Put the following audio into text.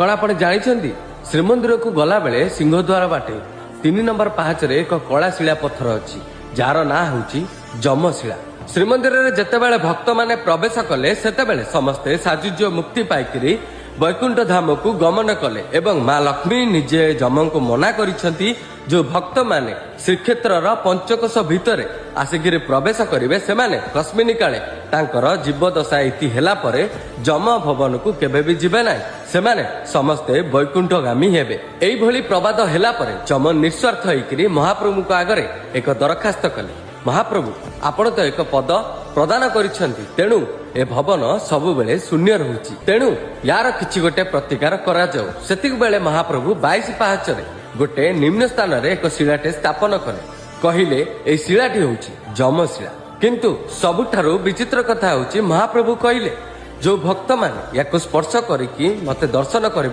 କଣ ଆପଣ ଜାଣିଛନ୍ତି, ଶ୍ରୀମନ୍ଦିରକୁ ଗଲାବେଳେ ସିଂହଦ୍ୱାର ବାଟେ 3 ନମ୍ବର ପାହାଚରେ ଏକ କଳା ଶିଳା ପଥର ଅଛି, ଯାହାର ନାଁ ହେଉଛି ଯମଶିଳା। ଶ୍ରୀମନ୍ଦିରରେ ଯେତେବେଳେ ଭକ୍ତମାନେ ପ୍ରବେଶ କଲେ, ସେତେବେଳେ ସମସ୍ତେ ସାଯୁଜ୍ୟ ମୁକ୍ତି ପାଇକିରି ବୈକୁଣ୍ଠ ଧାମକୁ ଗମନ କଲେ ଏବଂ ମା ଲକ୍ଷ୍ମୀ ନିଜେ ଯମଙ୍କୁ ମନା କରିଛନ୍ତି, ଯୋଉ ଭକ୍ତମାନେ ଶ୍ରୀକ୍ଷେତ୍ରର ପଞ୍ଚକୋଶ ଭିତରେ ଆସିକିରି ପ୍ରବେଶ କରିବେ, ସେମାନେ କସ୍ମିନ କାଳେ ତାଙ୍କର ଜୀବଦଶା ଇତି ହେଲା ପରେ ଯମ ଭବନକୁ କେବେ ବି ଯିବେ ନାହିଁ, ସେମାନେ ସମସ୍ତେ ବୈକୁଣ୍ଠଗାମୀ ହେବେ। ଏଇଭଳି ପ୍ରବାଦ ହେଲା ପରେ ଯମ ନିଃସ୍ୱାର୍ଥ ହେଇକିରି ମହାପ୍ରଭୁଙ୍କ ଆଗରେ ଏକ ଦରଖାସ୍ତ କଲେ, "ମହାପ୍ରଭୁ, ଆପଣ ତ ଏକ ପଦ ପ୍ରଦାନ କରିଛନ୍ତି, ତେଣୁ ଏ ଭବନ ସବୁବେଳେ ଶୂନ୍ୟ ରହୁଛି। ତେଣୁ ୟାର କିଛି ଗୋଟେ ପ୍ରତିକାର କରାଯାଉ।" ସେତିକି ବେଳେ ମହାପ୍ରଭୁ 22 ପାହାଚରେ ଗୋଟେ ନିମ୍ନ ସ୍ଥାନରେ ଏକ ଶିଳାଟେ ସ୍ଥାପନ କଲେ। କହିଲେ, ଏଇ ଶିଳାଟି ହେଉଛି ଯମଶିଳା। କିନ୍ତୁ ସବୁଠାରୁ ବିଚିତ୍ର କଥା ହେଉଛି, ମହାପ୍ରଭୁ କହିଲେ, ଯୋଉ ଭକ୍ତମାନେ ୟାକୁ ସ୍ପର୍ଶ କରିକି ମତେ ଦର୍ଶନ କରିବେ